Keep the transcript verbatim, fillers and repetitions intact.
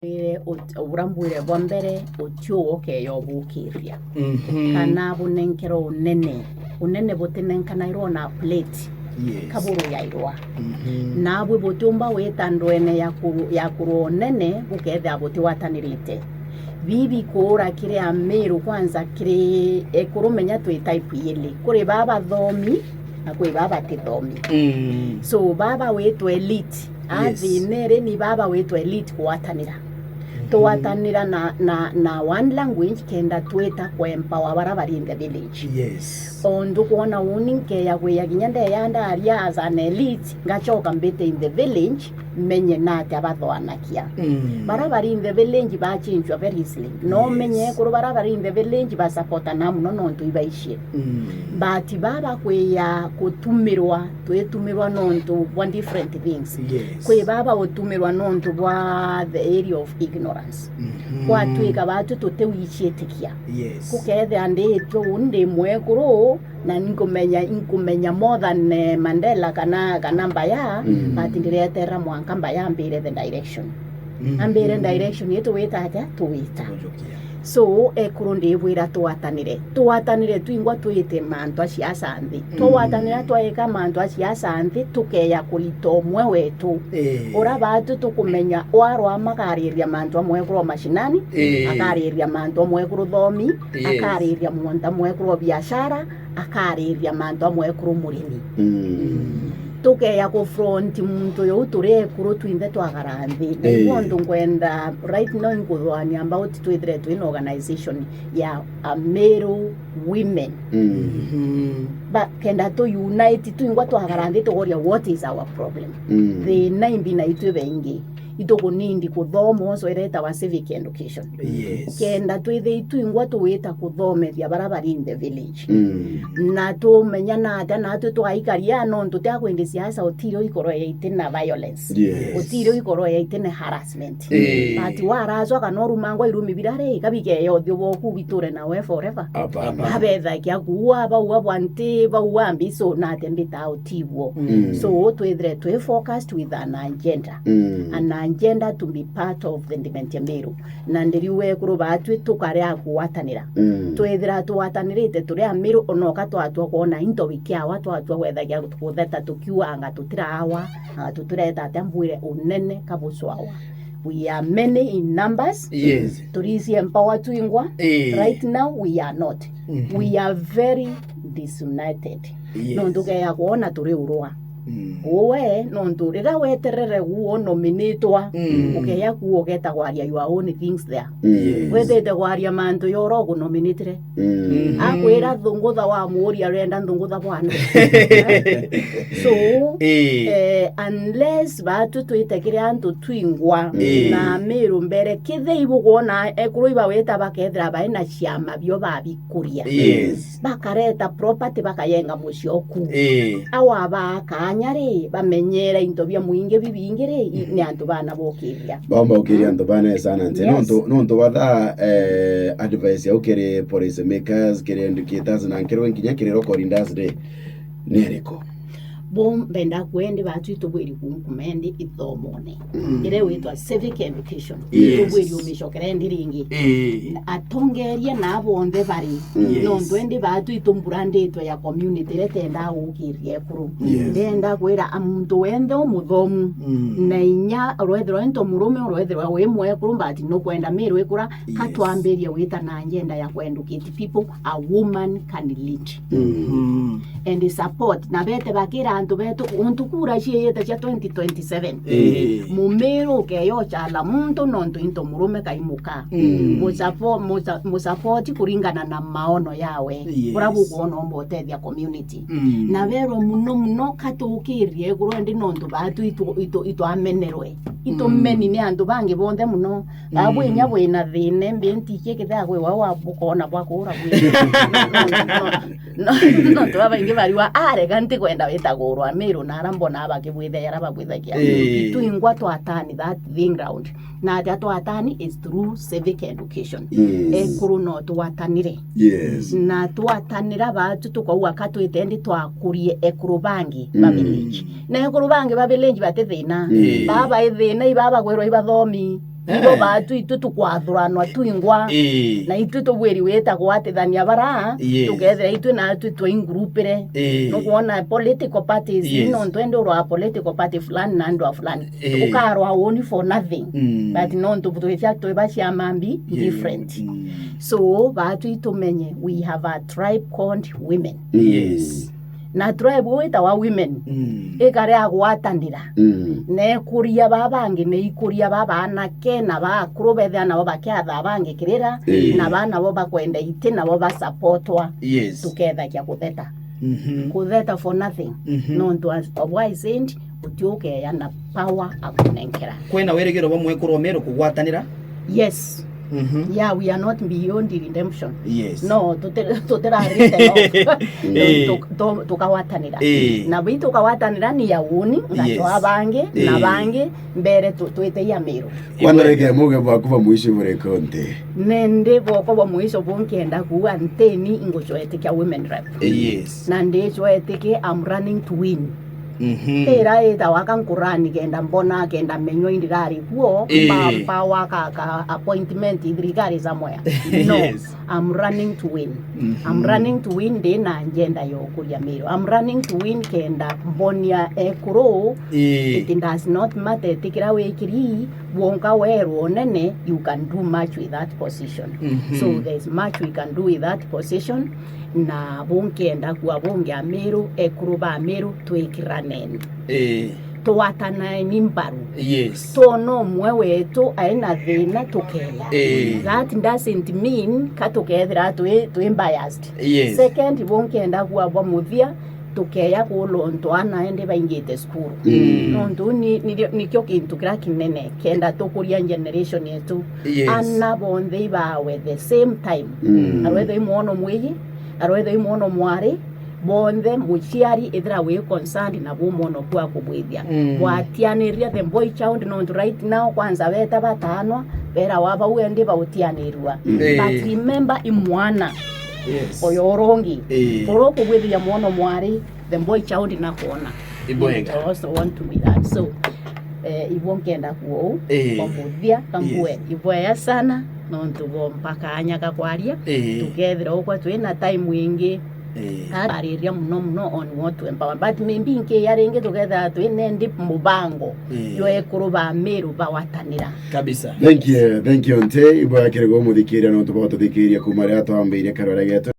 Ire ut-, ura mbwire bwa mbere, uti uwe ukeya ubukiria. Mhm. Kana bunenkere unene. Unene butinenkanairwo na plate. Yes. Kaburuyairwa. Mhm. Nabwi butiumba wita ndwene ya ku-, ya kurwa unene, bukethira butiwatanirite. Bibi kuura kiri Amiru kwanza kiri ekuru, menya twi type ili. Kuri baba thomi, na kwi baba batithomi. Mm. So, baba witwa elite. Yes. Athina iri ni baba witwa elite gwatanira. Mhm. Tugwatanira na, na, na one language kenda twita ku empower bara bari in the village. Yes. Ondu kwona uni nkeya gwiya kinya ndeya ndaria as an elite, ngachoka mbite in the village, menye na atia bathoanakia. Mm. Bara bari in the village bachinjwa very easily. No, yes, menye ekuru bara bari in the village basupportana muno nontu ibaicie. Mm. But baba kwiya kutumirwa, twitumirwa nontu bwa different things. Yes. Kwi baba utumirwa nontu bwa the area of ignorance. Mhm. Gwatwika batu tutiwiciitikia. Yes. Kukethira nditwe uu ndi mwekuru, na ninkumenya, inkumenya more than, eh, Mandela kana, kana Mbaya, mm, but ndireterera mwanka Mbaya ambire the direction. Mm. Ambire direction yetu wita atia? Tuwita. Tugujukia. So, ekuru ndibwira twatanire. Twatanire twingwa twite mantu a siasa nthi. Mm. Twatanira twaika mantu a siasa nthi, tukeya kurita umwe wetu. Eh. Ura batu tukumenya warwa makariria mantu amwe kuru mashinani, eh, akariria mantu amwe kuru thomi, yes, akariria mantu amwe kuru biashara, akariria mantu amwe ekuru murimi. Mm. Tukeya ku front muntu uyu turi ekuru twinthe twagara nthi. Na, eh, iu undu nkwenda right now inkuthwania about twithire twina organization ya Ameru women. Mm. Mhm. Ba, kenda tu unite twingwa twagara nthi tugoria what is our problem. Mm. Thina imbi na itwi baingi. Itukunindi kuthoma ucio iretawa civic education. Yes. Kenda twithii twingwa tuwita kuthomethia bara bari in the village. Mm. Na tumenya na atia natwi twaikaria nontu tia kwindi siasa utirio ikorwe yaiti na violence. Yes. Utirio ikorwe yaiti na harassment. Eh. But waracwa kana urumangwa irumi birari, kabikeya uthio bwoku biture nawe forever. Hapana. Abethakia kuua, baua bwanti, baua mbiso, na atia mbita utibwo. Mm. So, twithire twi focused with an agenda. Mm. An agenda to be part of the Dementia Meru. Na ndiriu ekuru batwi tukarea kugwatanira. Mm. Twithira tugwatanirite turi Amiru, onoka twatua kwona into bikiawa, twatua gwethagia kutheta tukiuga anga tutirawa, anga tutireta atia mbwire unene kabucwawa. We are many in numbers. Yes. Turisi empower twingwa. Eh. Right now we are not. Mhm. We are very disunited. Yes. Nontu ukeya kwona turi urwa. Mm. Uwe, nontu riria weterere gu unominitwa, mm, ukeya ku ugeta gwaria your own things there. Mm. Yes. Wethete gwaria mantu ya uria ugunominitire. Mm. Mhm. Akwira thungutha, wamuuria arenda thungutha bwana. So, eh, eh, unless batu twite kiri antu twingwa, eh, na Amiru mbere, kithei bukwona ekuru ibawita bakethira bai na ciama bio babikuria. Yes. Bakareta property, bakayenga mucii oku. Eh. Awa ba kanya ri, bamenyera into bia mwingi bibingi ri, i-, mhm, ni antu bana bokiria. Baumba ukiria, mm, antu bana esana nti. Yes. Nontu, nontu batha, eh, advice yau kiri policy makers, kiri educators, na nkirwe nkinya kiri local leaders ri, ni iriku? Bo mbenda kwendi batu itubwiri kunkumendi ithomone. Mm. Iria witwa civic education. Yes. Itubwiri umicokere ndi ringi. Eh. Atongeria na bonthe bari. Yes. Nontu endi batu itumburanditwe ya community iria tenda gukiria ekuru. Yes. Ndenda kwira a muntu wenthe umuthomu. Mm. Na inya urwethirwa into murume, urwethirwa wi mwekuru, but nukwenda Miru ikura, yes, katwambirie wita na agenda ya ku educate people, a woman can lead. Mm. And support. Na bete bakira antu betu, untu kura ciiyite cia twenty twenty-seven. Eh. Mumiru ukeya uchala muntu nontu into murume kaimuka. Mm. Musapo-, musa-, musapoti kuringana na maono yawe. Yes. Uria bukwona umba utethia community. Mm. Na berwa muno muno katukirie iguru ndi nontu batu itu-, itu-, itwamenerwe. Itumeni, mm, ni antu bangi bonthe muno. Babu, mm, inya bwina thina, mbi ntikie kithea kwi wa, wa bukona bwa kura bwi. No, no, no, nontu babaingi bariwa, "Ah, rega ntikwenda witagurwa Miru na ara mbona bakibwithia ara babwithagia." Eh. Itwingwa twatani that thing round. Na atia twatani is through civic education. Yes. Ekuru no twatanire. Yes. Na twatanira batu tukauga ka twite ndi twakurie ekuru bangi ba, mm, village. Na ekuru bangi ba village bati thina. Yes. Baba i thina, ibaba gwirwa ibathomi. Ibo Eh. Baatu itu tukwathurana twingwa. Eh. Na itu tubwiri wita gwatithania bara, Yes. Tukethira itu naatu twaingurupire. Eh. Nukwona political parties, Yes. Nontu indi urwa political party fulani na andu a fulani. Eh. Ukarwa uni for nothing. Mm. But nontu twithia twi ba ciama mbi, Yes. Different. Mm. So, baatu itumenye, we have a tribe called women. Yes. Na tribe uu itawa women, Mm. ikari agwatanira. Mm. Na ikuria ba bangi, na ikuria ba baanake, na ba akuru bethia nabo bakiatha bangi kirira, Ii. Na ba nabo bakwenda iti, nabo basapotwa. Yes. Tukethagia kutheta. Mhm. Kutheta for nothing. Mhm. Nontu as of why I said, uti ukeya na power akunenkera. Kwina wirigiro bwa mwekuru wa Meru kugwatanira? Yes. Mhm. Yeah, we are not beyond redemption. Yes. No, tuti-, tutira written off. Ii. Tu-, tu-, tukawatanira. Ii. Na bi tukawatanira ni ya uni, ngacoa Yes. Bangi, na Ii. Bangi, mbere tu-, twite ya Meru. Kwanza reke muge bwaku bwa mwisho bure konte. Nende bwoko bwa mwisho bunkenda kuuga ntini ngucwetikia women rep. Yes. Na ndicwetikie, I'm running to win. Mhm. Tira ita waka nkurani kenda mbona, kenda menywa indirari kuo, Ii. Mba, mba waka ka appointment thirikari somewhere. No, Yes. I'm running to win. Mhm. I'm running to win, ndi na agenda ya ukuria Meru. I'm running to win kenda mbonia ekuru, Ii. It does not matter tikira wikiri, wonka werwo unene, you can do much with that position. Mhm. So there's much we can do with that position. Na bunkenda kuuga bungi a Meru, ekuru ba Meru, twikiraneni. Ii. Twataneni mbaru. Yes. Twona umwe wetu aina thina tukeya. Ii. That doesn't mean ka tukethira twi, twi biased. Yes. Second, bunkenda kuuga bwa muthia, tukeya kuulwa untu ana indi baingite cukuru. Mm. Nontu ni, ni, nikio kintu kiria kinene, kenda tukuria generation yetu. Yes. Ana bonthe ibawe the same time. Mm. Arwetho i mwana mwiji, arwetho i mwana mwari, bonthe muciari ithira wi concerned na bu mwana oku akubwithia. Mm. Bwatianiriria the boy child, nontu right now kwanza beta batanwa, bera wa bau endi bautianirua. Mm. Eh. But remember i mwana. Yes. Oyo urongi. Eh. Uria ukubwithiria mwana mwari, the boy child nakwona. Ibwega. I also want to be that. So, eh, ibo nkenda kuo. Eh. Kwa muthia, kambue. Yes. Ibwega sana, nontu bo mpaka anya kakwaria. Eh. Tukethira ukwa twina time ingi. Eh. Ariria muno muno on what to empower. But maybe nkiya ringi tukethira twina ndi mubango. Eh. Yo ekuru ba Meru bawatanira. Kabisa. Thank you, thank you, Nte. Ibwega kiri gumuthikiria nontu bwa gututhikiria kuma riria twambirie karwere getu.